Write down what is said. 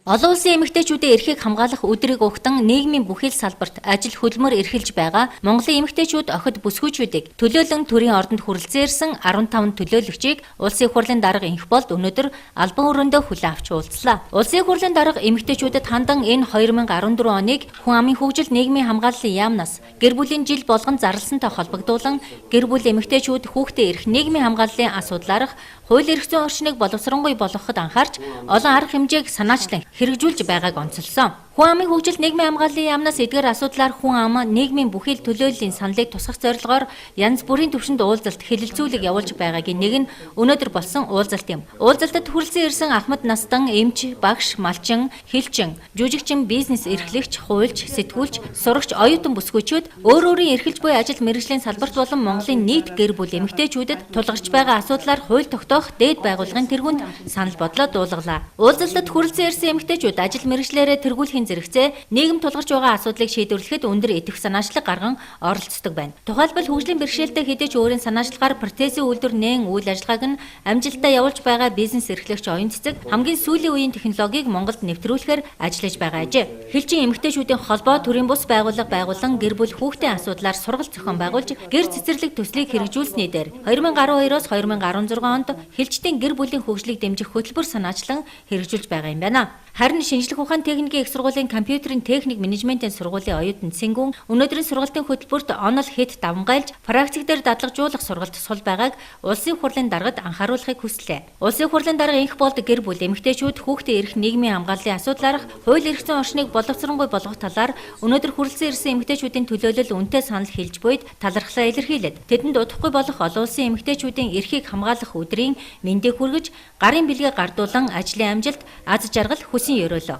Олон улсын эмэгтэйчүүдийн эрхийг хамгаалах өдрийг угтан нийгмийн бүхий л салбарт ажил хөдөлмөр эрхэлж байгаа Монголын эмэгтэйчүүд охид бүсгүйчүүдийг төлөөлөн төрийн ордонд хүрэлцэн ирсэн 15 төлөөлөгчийг Улсын их хурлын дарга Энхболд өнөөдөр албан өрөөндөө хүлээн авч уулзлаа. Улсын их хурлын дарга эмэгтэйчүүдэд хандан энэ 2014 оныг хүн амын хөгжил нийгмийн хамгааллын яамнаас гэр бүлийн жил болгон зарласантай холбогдуулан гэр бүл эмэгтэйчүүд хүүхдээ эрх нийгмийн хамгааллын асуудлаарх хууль эрх зүйн орчныг боловсронгуй болгоход анхаарч олон арга хэмжээг санаачлан хэрэгжүүлж байгааг онцолсон. Хүн амын хөгжил нийгмийн хамгааллын яамнаас эдгээр асуудлаар хүн ам нийгмийн бүхий л төлөөллийн саналыг тусгах зорилгоор янз бүрийн түвшинд уулзалт хэлэлцүүлэг явуулж байгаагийн нэг нь өнөөдөр болсон уулзалт юм. Уулзалтад хүрэлцэн ирсэн Ахмад настан, эмч, багш, малчин, хэлчин, жүжигчин, бизнес эрхлэгч, хуульч, сэтгүүлч, сурагч, оюутан бүсгүйчүүд өөр өөрийн эрхэлж буй ажил мэргэжлийн салбарт болон Монголын нийт гэр бүл эмэгтэйчүүдэд тулгарч байгаа асуудлаар хууль тогтоох дээд байгууллагын тэргуунд санал бодлоо дуулгалаа. Уулзалтад хүрэлцэн ирсэн эмэгтэйчүүд ажил мэргэжлээрээ тэргүүлэхийн зэрэгцээ нийгэм тулгарч байгаа асуудлыг шийдвэрлэхэд өндөр идэвх санаачлаг гарган оролцдог байна. Тухайлбал хөгжлийн бэрхшээлтэй хэдий ч өөрийн санаачлагаар протезийн үйлдвэр нээн үйл ажиллагааг нь амжилттай явуулж байгаа бизнес эрхлэгч оюун цэцэг хамгийн сүүлийн үеийн технологиг Монголд нэвтрүүлэхээр ажиллаж байгаа ажээ. Хэлчин эмэгтэйчүүдийн холбоо төрийн бус байгууллага байгуулан гэр бүл хүүхдийн асуудлаар сургалт зохион байгуулж гэр цэцэрлэг төслийг хэрэгжүүлсний дээр 2012-оос 2016 онд хэлчдийн гэр бүлийн хөгжлийг дэмжих хөтөлбөр санаачлан хэрэгжүүлж байгаа юм байна. Харин шинжлэх ухааны техникийн их сургуулийн компьютерийн техник менежментийн сургуулийн оюутан Цэнгүүн өнөөдрийн сургалтын хөтөлбөрт онол хэд давамгайлж практик дээр дадлагжуулах сургалт сул байгааг Улсын их хурлын даргад анхааруулахыг хүслээ. Улсын их хурлын дарга Энхболд гэр бүл эмэгтэйчүүд хүүхдийн эрх нийгмийн хамгааллын асуудлаарх хууль эрх зүйн орчныг боловсронгуй болгох талаар өнөөдөр хүрэлцэн ирсэн эмэгтэйчүүдийн төлөөлөл үнэтэй санал хэлж буйд талархлаа илэрхийлээд тэдэнд удахгүй болох олон улсын эмэгтэйчүүдийн эрхийг хамгаалах өдрийн мэндийг хүргэж гарын бэлгээ гардуулан ажлын амжилт аз жаргал хүсэн ёроолоо.